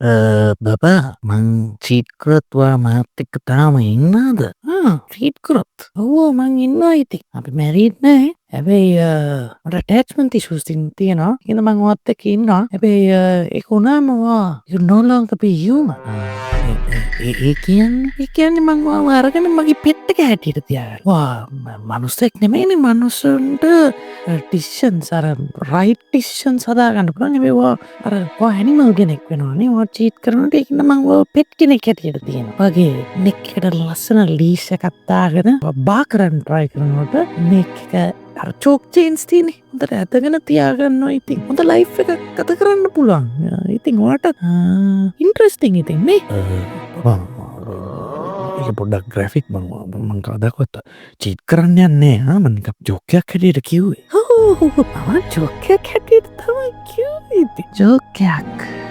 බබා, මං චීට් කරොත් ඔයා මාත් එක්ක තාම ඉන්නවද? ආ, චීට් කරොත් ඔව් මං ඉන්නවා. ඉතින් අපි මැරීඩ් නෑ. හැබැයි මට ඇටැච්මන්ට් ඉෂුස් තියෙනවා. ඒකද මං ඔයත් එක්ක ඉන්නවා. හැබැයි ඒක වුණාම ඔයා you no longer be human. ඒ ඒ කියන්නේ, ඒ කියන්නේ මං ඔයාව අරගෙන මගේ පෙට් එක හැටියට තියාගන්න. ඔයා මනුස්සෙක් නෙමෙයිනේ. මනුස්සන්ට ඩිසිෂන්ස්, අර රයිට් ඩිසිෂන්ස් හදාගන්න පුළුවන්. හැබැයි ඔයා අර ඔයා ඇනිමල් කෙනෙක් වෙනවනේ ඔයා චීට් කරනකොට. ඒක හින්දා මං ඔයාව පෙට් කෙනෙක් හැටියට තියෙනවා. වගේ නෙක් එකට ලස්සන ලීෂ් එකක් දාගෙන බා කරන්න try කරනකොට නෙක් එක අර චෝක් චේන්ස් තියෙන්නේ හොඳට ඇදගෙන තියාගන්නවා. ඉතින් හොඳ ලයිෆ් එකක් ගත කරන්න පුළුවන්. ඉතින් ඔයාට ඉන්ට්‍රෙස්ටිං ඉතින් නේ. බබා, ඒක පොඩ්ඩක් ග්‍රැෆික්. මං මං කවදාකවත් චීට් කරන්න යන්නේ නෑ. ආ, මං නිකන් ජෝක් එකක් හැටියට කිව්වේ. ඔව්, මම ජෝක් එකක් හැටියට තමයි කිව්වේ. ඉතින් ජෝක් එකක්.